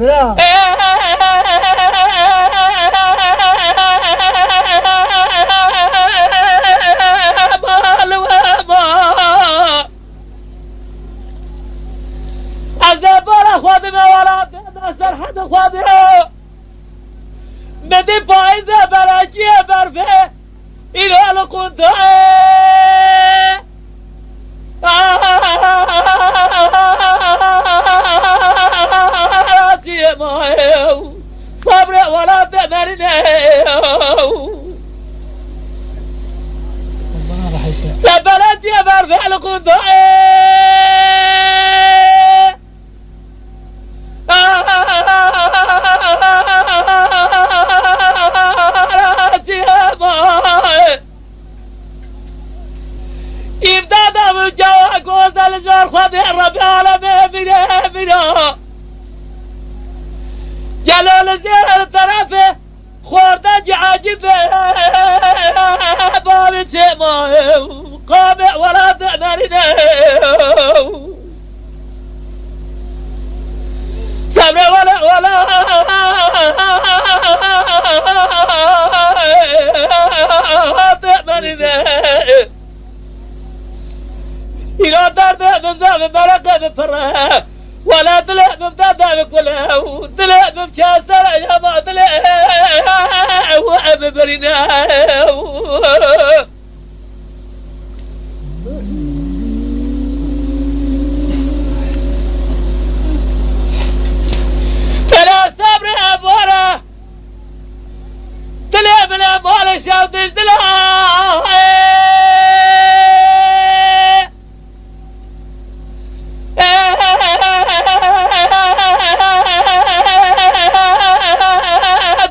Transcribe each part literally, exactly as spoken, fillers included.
Bira. Ez ê bala xwe dime welatê me, serhedê xwe dime. Min dî payîzê berekiyê berfê, îro li qûndayê. Çiyê mayê, sabrê welatê merînê. Li berekiyê berfê li qûndayê. Îmdada min cawa goze li car Xwedê Rebê alemê mîre mîra. Gelo li jêr terefê Xwardekî ecîb e, bavê çêma, qamê welatê merîne. Sebre wele, welatê merîne. Îro derdê min zevê mereqê min pir e. Wele dilê min derdê min kul e û dilê min çaser e ya ma dilê wê bibirîne. Tera sabrê ebara. Dilê min e malê şev dij dila.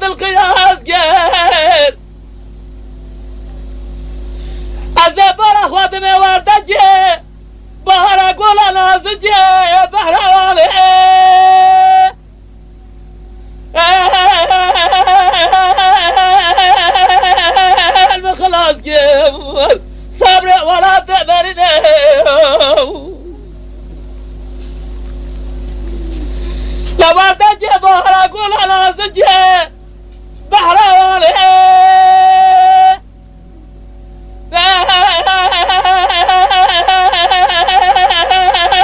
Dilqiyas ger. Ez ê bara xwe dime werdekê, bahara gola nazikê, behra walê. Elmi xilas kir, sabrê welatê merîne. Lewerdekê bahara gola nazikê, behra walê.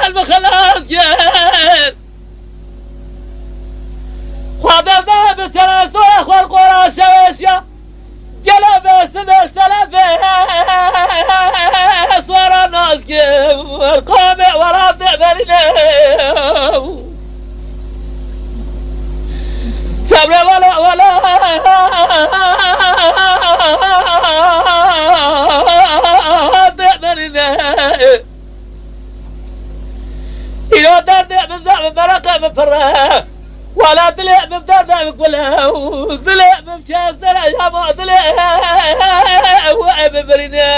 Elmi xilas kir. Xwedê zehê bi sere soya xwe li qora şeweşiya. Gelo vê sibê şerefê sora nazkê. Qamê welatê merîne. Sebre wele, wele. Dê merîne. Îro derdê min zevê mereqê min pir e. Wele dilê min derdê min kul e. Dilê min çêser e ya ma dilê wê bibirîne.